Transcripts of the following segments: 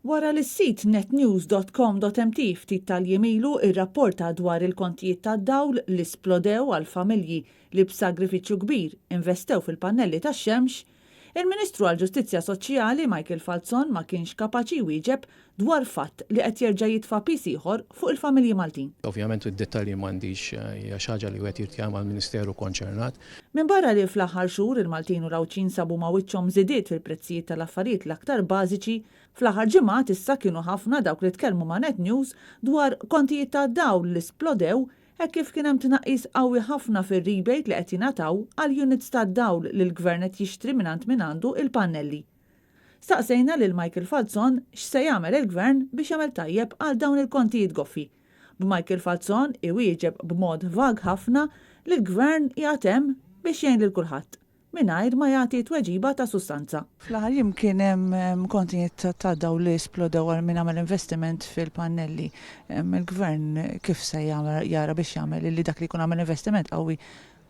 Wara li s-sit netnews.com.mt ftit tal-jiem ilu rrapporta dwar il-kontijiet tad-dawl li splodew għal familji li b'sagrifiċċju kbir investew fil-pannelli tax-xemx, il-Ministru għall-Ġustizzja Soċjali Michael Falzon ma kienx kapaċi jwieġeb dwar fatt li qed jerġa' jitfa' piż ieħor fuq il-familji Maltin. Ovvjament id-dettalji m'għandix, hija xi ħaġa li wieħed irid jagħmel mal-Ministeru konċernat. Minbarra li fl-aħħar xhur il-Maltin u l-Għawdxin sabu ma' wiċċhom żidiet fil-prezzijiet tal-affarijiet l-aktar bażiċi, fl-aħħar ġimgħat issa kienu ħafna dawk li tkellmu ma' Net News dwar kontijiet tad-dawl li splodew hekk kif kien hemm tnaqqis qawwi ħafna fir-rebate li qed jingħataw għall-units tad-dawl li l-Gvern qed jixtri mingħand min għandu il-pannelli. Staqsejna lil Michael Falzon x'se jagħmel il-Gvern biex jagħmel tajjeb għal dawn il-kontijiet goffi, b'Michael Falzon iwieġeb b'mod vag ħafna li l-Gvern qiegħed hemm biex jgħin lil kulħadd, mingħajr ma jagħti tweġiba ta' sustanza. Fl-aħħar jiem kien hemm kontijiet ta' dawl li splodew għal min għamel investiment fil-pannelli. Il-Gvern kif se jara biex jagħmel illi dak li jkun għamel investiment qawwi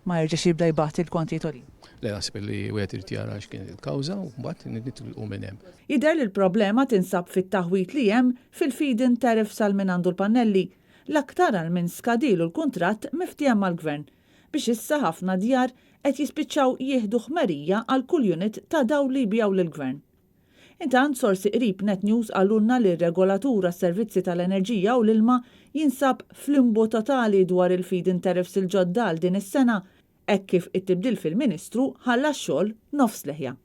ma jerġax jibda jbati l-kontijiet għoljin? Le, naħseb li wieħed irid jara x'kienet il-kawża u mbagħad nitilqu minn hemm. Jidher li l-problema tinsab fit-taħwid li hemm fil-feed-in tariffs għal min għandu l-pannelli, l-aktar għal min skadielu l-kuntratt miftiehem mal-Gvern, biex issa ħafna djar qed jispiċċaw jieħdu ħmerija għal kull unit ta' dawl li jbigħu lill-Gvern. Intant, sorsi qrib Net News qalulna li r-regolatur għas-servizzi tal-enerġija u l-ilma jinsab f'limbu totali dwar il-feed-in tariffs il-ġodda għal din is-sena hekk kif it-tibdil fil-Ministru ħalla x-xogħol nofs leħja.